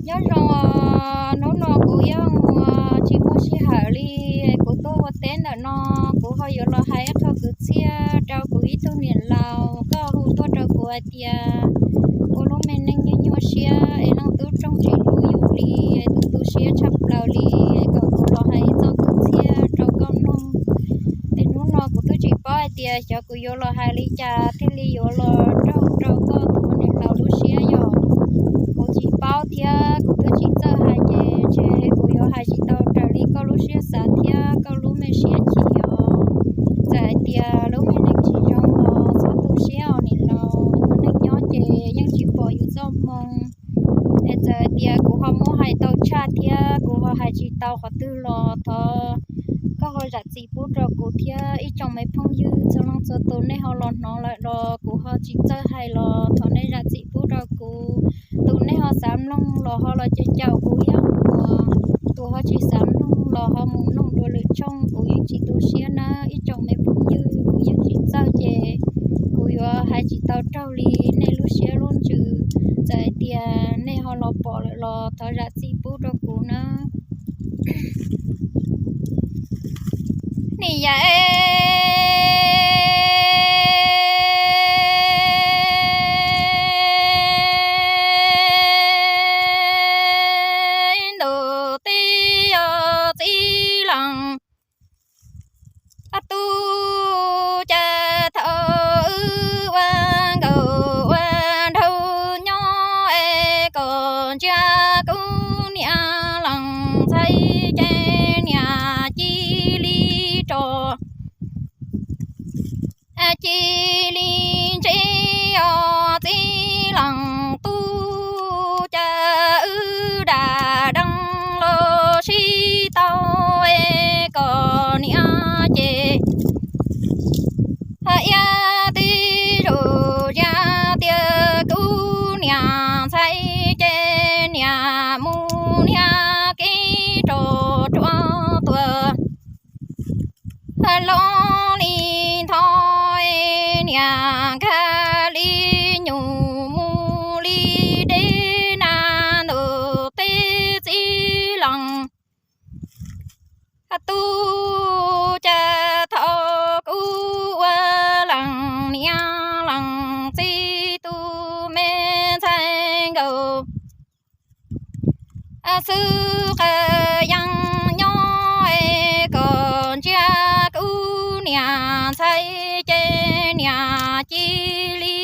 Nyob zoo os, hnub no kuv yeej ua tsis muaj sij hawm li, kuv tuaj ua teb ntawm no, kuv ho yuav los hais ib qho kwv txhiaj rau kuv ib tug niam laus, koj hu tuaj rau kuv hais tias ua lub me neej nyuaj nyuaj siab es leej tub rooj tsis hlub yus li, es tu tu siab tshaj plaws li, es kom kuv los hais ib txoj kwv txhiaj rau koj mloog. Es hnub no kuv twb tsis paub hais tias xyov kuv yuav los hais li cas thiaj li yuav los raug rau koj tus niam laus lub siab yom. Kuv tsis paub thiab kuv twb tsis txawj hais ces ntshe kuv yuav hais tsis tau raws li koj lub siab xav thiab koj lub me siab chim os. Txawm hais tias lub me neej tsis zoo los txhob tu siab os niam laus, ua neej nyob ces yeej tsis pom yus txoj hmoo. Es txawm hais tias kuv ho muab hais tau tshaj thiab kuv ho hais tsis tau qhov twg los thov koj ho zam txim pub rau kuv thiab ib tsoom me phooj ywg txhua leej txhua tus, nej ho los hnov lawm los kuv ho tsis txawj hais los thov nej zam txim pub rau kuv. Tus nej ho xav mloog los ho los caum caum kuv ib qho, tus ho tsis xav mloog los ho mus mloog dua lwm tshooj, kuv yeej tsis tu siab na ib tsoom me phooj ywg, kuv yeej tsis txawj ces kuv yuav hais tsis tau raug li nej lub siab lub ntsws. Txawm hais tias nej ho los pom lawm los thov zam txim pub rau kuv na. Nim yav ntuj teb os txiv leej tub, cas thaum wb ua nkauj ua nraug nyob es kom ntsia kuv niam leej ntxhais ces niam cia li rov cia li ntse os txiv leej tub, cas wb dam dees los sib tau es kom niam ces iab tib zus yam tias kuv niam ntxhais ces niam mus niam kev rov ruam tuaj los li ntho, niam nkag li nyuj mus li deb na ntuj teb txiv leej tub, cas thaum kuv ua leej niam leej txiv tus me ntxhais nkauj xwb qas yeej nyob es kom ntsia kuv niam ntxhais ces niam cia li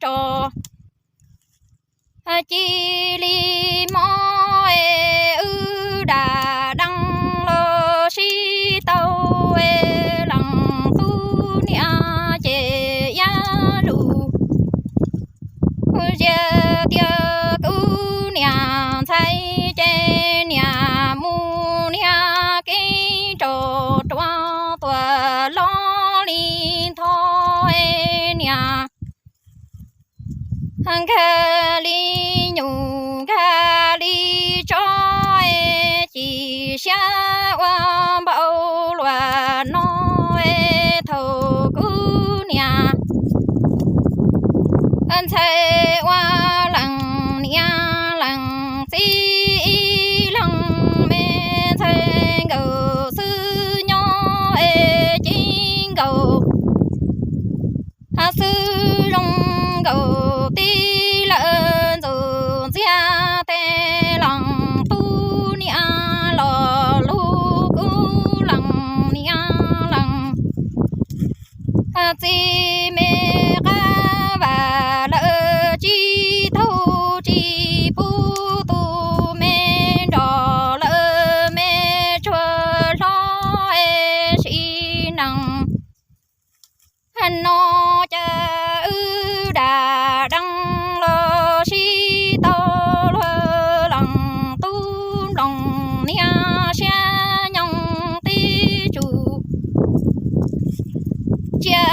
rov cia li mob es wb dam dees los sib tau es leej tub niam ces iab lus yam tias kuv niam ntxhais ces niam mus niam kev rov ruam tuaj los li ntho es niam nkag li nyuj nkag li tsov es chim siab ua npaum luaj no es thaum kuv niam ntxhais ua leej niam leej txiv ib leeg me ntxhais nkauj xwb nyob es cev nkaus xwb zoo nkaus tib lawm ntxuj ntxiag tes leej tub niam los lug kuv leej niam leej txiv me qab vam lawm tsis tau tsis pub tus me nrog lawm me tsuag hlob es sim neej no cas wb dam dees los sib tau luag leej tub nplooj niam siab nyoog tib tsuj cia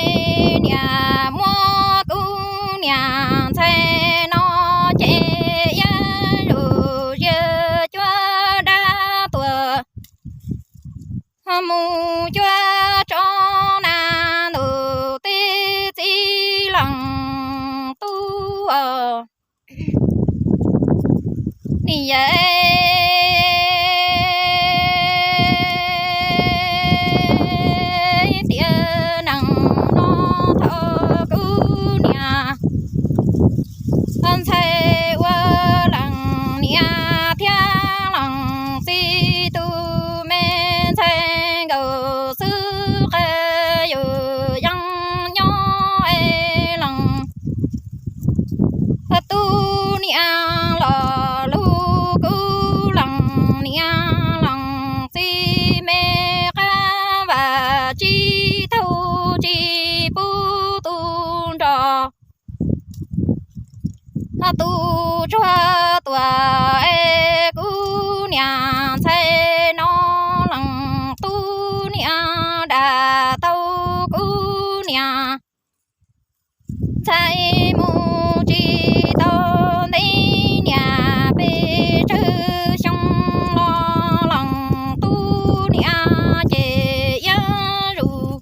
es niam muab kuv niam ntxhais no ces iab lus yawg cuab dab tuag mus cuab tsov na ntuj teb txiv leej tub. Niam yawm tiam neej no thaum kuv niam ntxhais ua leej niam thiab leej txiv tus me ntxhais nkaus xwb, qab yus yeej nyob es leej tub niam los lug kuv leej niam leej txiv me qab vam tsis tau tsis pub tu nrog tu tsuag tuaj es kuv niam ntxhais no leej tub niam dam tau kuv niam ntxhais mus tsis tau ntev niam pes tsawg xyoo los leej tub niam ces yeej zuj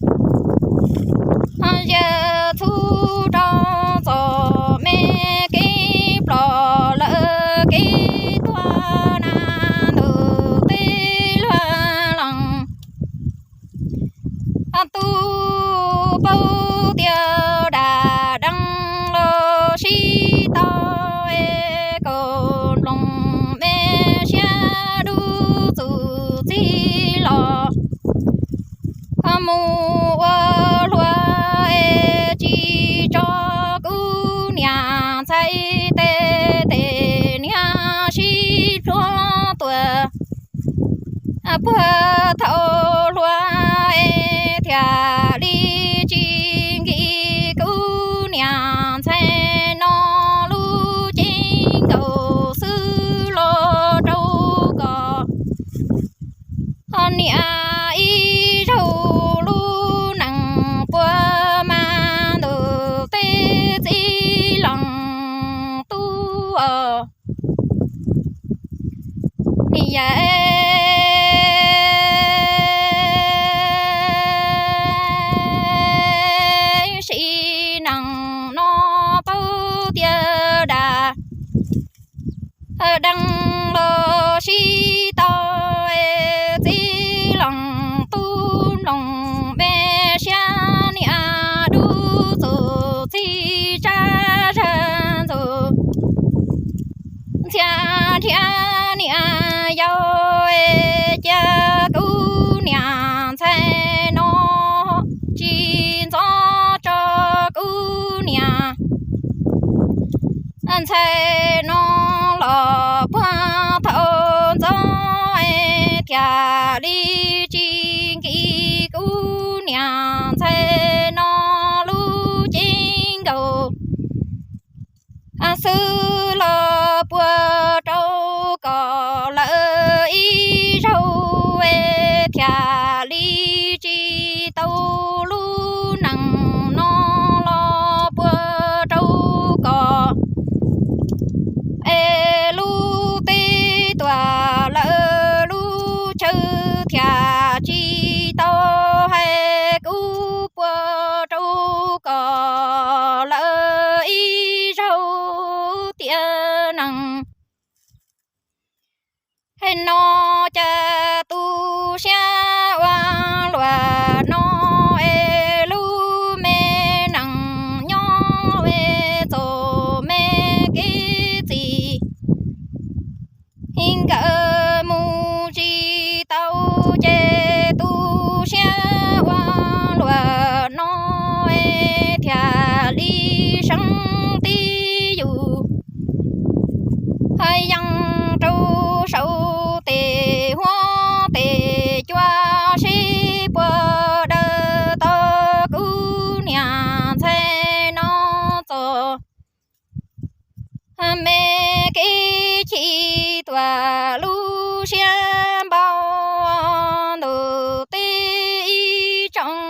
zus ziag txhub rau txom me kev ploj lawm kev tuag na ntuj tej luag leej tub paub tias dab deev los sib tau es kaum nplooj me siab dub txuj txig los mus ua hluas es tsis tso kuv niam ntxhais tej tes niag sib plhuav tuaj puag thaum hluas es thiaj li tsis nkim kuv niam ntxhais no lub cev nkaus xwb los rau kom niam ib zaug lub neej puas mas ntuj tej txiv leej tub os. Niam yawm sim neej no paub tias dab deev los sib tau es txiv leej tub nplooj me siab niam dub txuj txig tsab zag ntxuj ntxhiab nrhiav niam yau es cia kuv niam ntxhais no tsis ntxov tso kuv niam ntxhais no los puag thaum ntxov es thiaj li tsis nkim kuv niam ntxhais no lub cev nkaus xwb los puas rau kom lawm ib zaug es thiaj li tsis tau lub neej no los puas rau kom es lub teb tuag lawm lub chaw thiaj tsis tau hais kuv puas rau kom lawm ib zaug tiam neej no cas tu siab ua luaj no es lub me neej nyob es txom me kev txim nkawd mus tsis tau ces tu siab ua luaj no es thiaj li seeb tib yus yees rau saum tes huab tes cua seb puas daws tau kuv niam ntxhais no txom me kev chim tuaj lub siab npau ntuj teb ib tsoom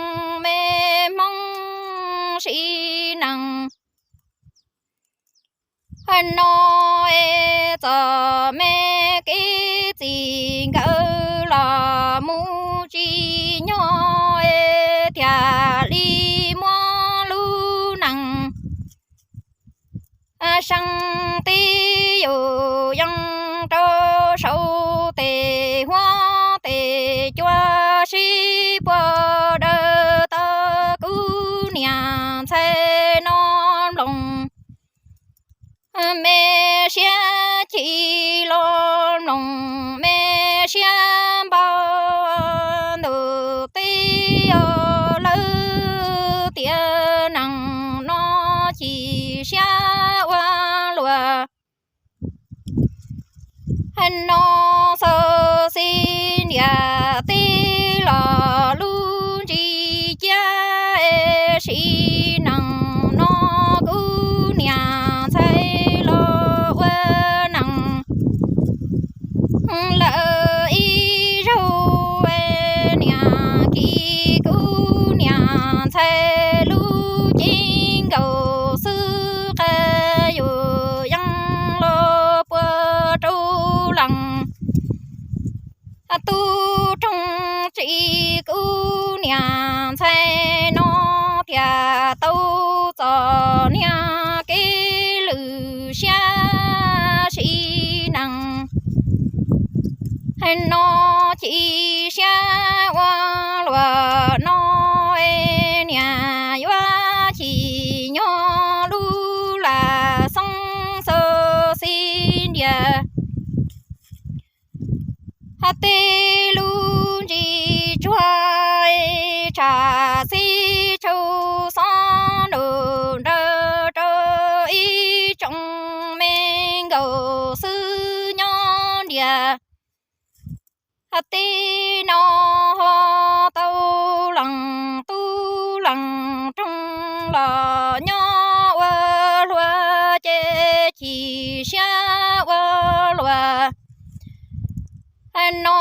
me hmoob sim neej no es txom me kev txim nkawd los mus tsis nyob es thiaj li muab lub neej seeb tib yus yees rau saum tes huab tes cua sib puag daws tau kuv niam ntxhais no mloog me siab chim los mloog me siab npau ntuj teb os. Lawv tias neeg no chim siab ua luaj. No xaus xib ntiag teb los lub ntsis ciab es sim neej no kuv niam ntxhais los ua neej lawm ib zaug. Niam kiv kuv niam ntxhais lub cev nkaus xwb qab yus yeej los puag rau leej tub roog tsis kuv niam ntxhais no thiaj tau txom niag kev lwm siab sim neej no chim siab ua luaj no es niam yuav chim nyob lub lam xoob xaus xib ntiag hab teb lub ntsis tsuag tsam xib tshau xob nraum nraws rau ib tsoom me nkaus xwb nyob ntiag. Teb no ho tau leej tub leej roog los nyob ua luaj ces chim siab ua luaj no